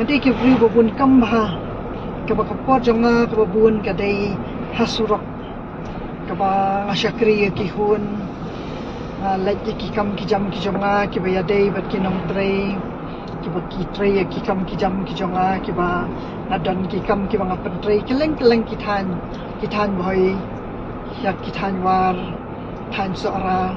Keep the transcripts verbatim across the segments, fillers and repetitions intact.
Nga dei ki briew ba bun kam bha. Kaba ka por jong nga kaba bun ka dei ha surok. Kaba nga shakri ïa ki khun, nga leit ïa ki kam ki jam ki jong nga kiba ïadei bad ki nongtrei. Kiba ki trei ïa ki kam ki jam ki jong nga, kiba nga don ki kam kiba nga pyntrei kylleng kylleng ki thaiñ, ki thaiñ Bhoi, ïa ki thaiñ War, thaiñ Sohra.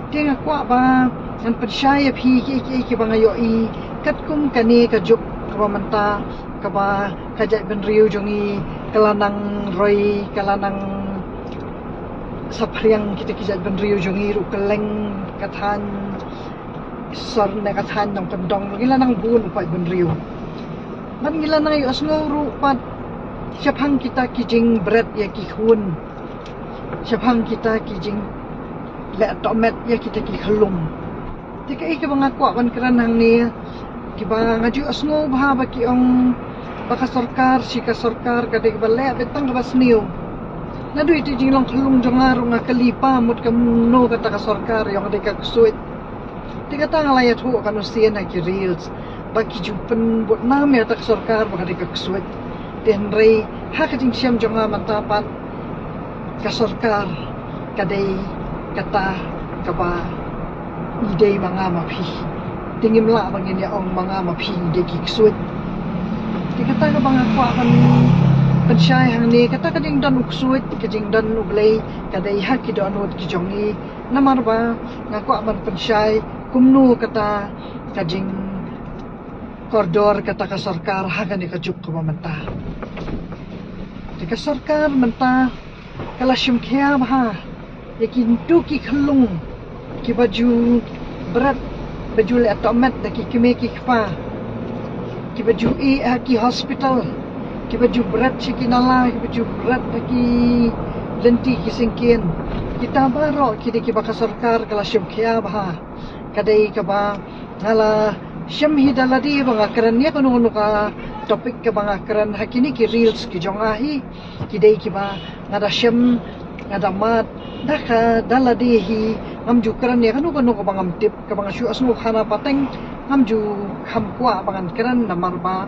Te nga kwah ba ngan pynshai ïa phi kiei kiei kiba nga ïohi katkum kane ka juk kaba mynta, kaba ka jaitbynriew jong ngi ka la nang roi, ka la nang saphriang kita ki jaitbynriew jong ngi ruh kylleng ka thaiñ Sor ne ka thaiñ Nongkyndong, ngi la nang bun u paidbynriew. Bad ngi la nang ïohsngew ruh pat shaphang kita ki jingbret ïa ki khun, shaphang kita ki jingleh tohmet ïa kita ki khyllung. Te kaei kaba nga kwah ban kren hangne, kiba nga ju ïohsngew bha ba ki ong ba ka sorkar, shi ka sorkar ka dei kaba leh beit tang kaba sniew. Naduh ïa ka jinglong khyllung jong nga ruh nga kylli, pa, mut kumno kata ka sorkar ïa nga dei ka ksuid. Te kata nga la ïathuh kano sien ha ki reels ba ki ju pynbud nam ïa kata ka sorkar ba ka dei ka ksuid. Te hynrei ha ka jingshem jong nga mynta pat, ka sorkar ka dei kata kaba ngi dei ma nga ma phi. Te ngim lah ba ngin ïa ong ma nga ma phi ngi dei ki ksuid. Te kata kaba nga kwah ban pynshai hangne, kata ka jingdon u ksuid, ka jingdon U Blei ka dei ha ki dohnud ki jong ngi. Namar ba nga kwah ban pynshai kumno kata ka jingkordor kata ka sorkar ha kane ka juk kaba mynta. Te ka sorkar mynta ka la shim khia bha ïa kito ki khyllung kiba ju bret, ba ju leh tohmet da ki kmie ki kpa, kiba ju ïeh ha ki hospital, kiba ju bret sha ki nala, kiba ju bret ha ki lynti ki syngkien. Kita baroh ki dei kiba ka sorkar ka la shim khia bha. Ka dei kaba nga la shem hi da lade ba nga kren ïa kano kano ka topic kaba nga kren ha kine ki reels ki jong nga hi. Ki dei kiba nga da shem, nga da mad da ka da lade hi. Ngam ju kren ïa kano kano kaba ngam tip, kaba nga shu ïohsngew khana pateng. Ngam ju kham kwah ba ngan kren namar ba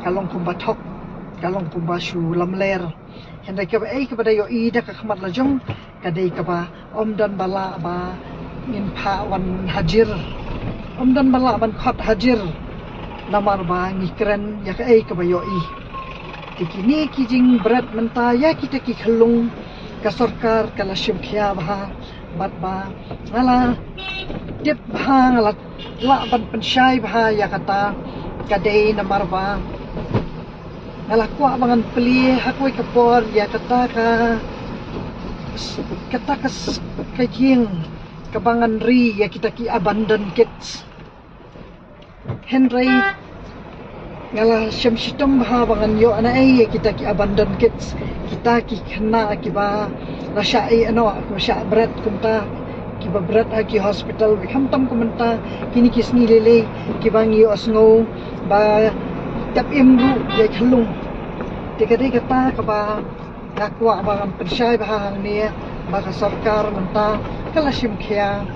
ka long kumba thok, ka long kumba shu lamler. Hynrei kaba ei kaba da ïohi da ka khmat la jong ka dei kaba ym don ba lah ba ngin phah wan hajir, ym don ba lah ban khot hajir. Namar ba ngi kren ïa kaei kaba ïohi. Te kine ki jingbret mynta ïa kita ki khyllung, ka sorkar ka la shim khia bha. Bad ba nga la tip bha, nga la lah ban pynshai bha ïa kata, ka dei namar ba nga la kwah ba ngan plie ha kawei ka por ïa kata ka, kata ka s-, ka ïing kaba ngan ri ïa kita ki abandon kids. Hynrei nga la shem shitom bha ba ngan ïoh na ei ïa kita ki abandon kids, kita ki khynnah kiba la shah ïeh noh, kiba shah bret kumta, kiba bret ha ki hospital. Bad khamtam kumta kine ki sngi lei lei kiba ngi ïohsngew ba tep im ruh ïa ki khyllung. Te ka dei kata kaba nga kwah ba ngan pynshai bha hangne ba ka sorkar mynta ka la shim khia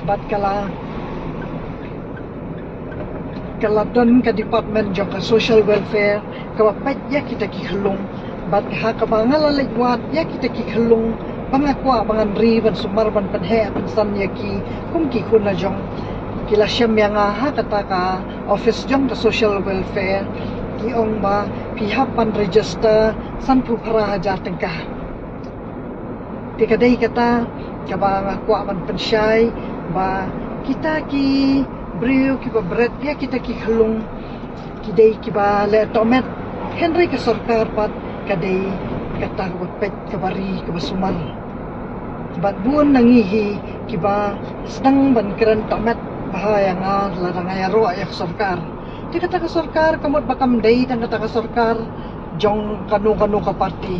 bad ka la, ka la don ka department jong ka social welfare kaba peit ïa kita ki khyllung. Bad ha kaba nga la leit wad ïa kita ki khyllung ba nga kwah ba ngan ri ban sumar ban pynheh pynsan ïa ki kum ki khun la jong, ki la shem ïa nga ha kata ka office jong ka social welfare. Ki ong ba phi hap ban register sanphew phra hajar tyngka. Te ka dei kata kaba nga kwah ban pynshai ba kita ki briew kiba bret ïa kita ki khyllung ki dei kiba leh tohmet, hynrei ka sorkar pat ka dei kata kaba peit, kaba ri, kaba sumar. Bad bun na ngi hi kiba sdang ban kren tohmet bha ïa nga lada nga ïaroh ïa ka sorkar. Te kata ka sorkar ka mut ba kam dei tang kata ka sorkar jong kano kano ka party.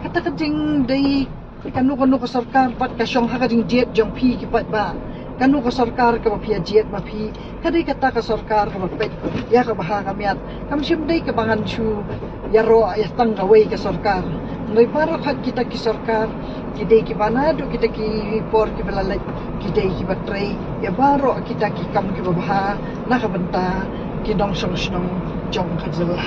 Kata ka jingdei kano kano ka sorkar pat ka shong ha ka jingjied jong phi ki paidbah. Kano ka sorkar kaba phi ïa jied ma phi, ka dei kata ka sorkar kaba peit ïa ka bha ka miat. Kam shym dei kaba ngan shu ïaroh ïa tang kawei ka sorkar. Hynrei baroh khat kita ki sorkar ki dei kiba naduh kita ki por kiba la leit ki dei kiba trei ïa baroh kita ki kam kiba bha na ka bynta Ki nongshong shnong jong ka jylla.